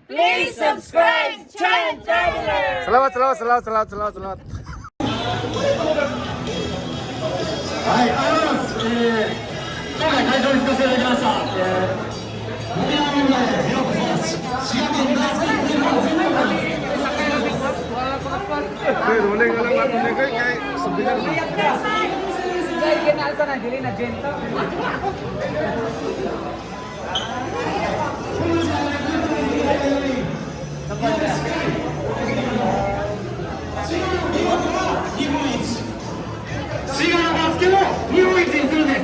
Please subscribe Trend Traveler! Salamat, salamat, salamat, salamat, salamat, salamat. はい、ありがとうございます。今回会場に少しいただきました。沖縄の村へようこそ。滋賀県大好き日本全国。 Kay, rolling na lang natin kay kay sabihan na. Dahil kinalsa na, dili na gento. 日本一。滋賀のバスケも日本一にするんです。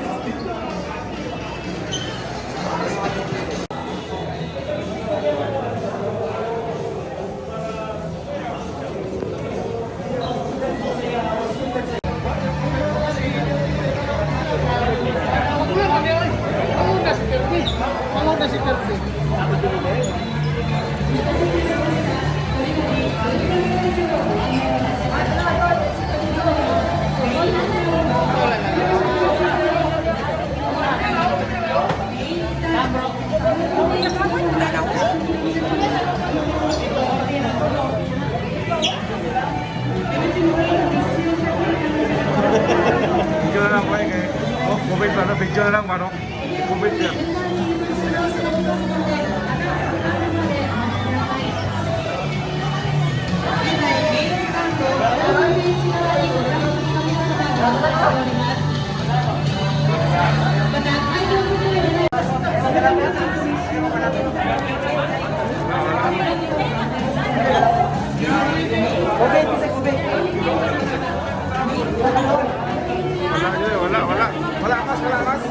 Video na lang kay kay. Oh, COVID pa na video na lang mano. COVID siya. Wala, wala, wala. Wala mas, wala mas.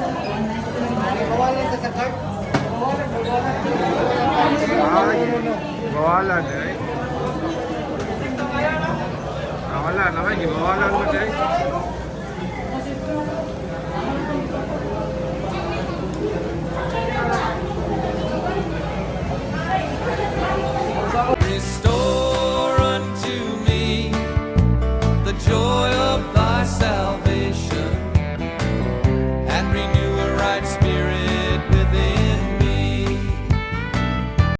Ay, bawalan eh. Ah, wala naman, gibawalan mo eh.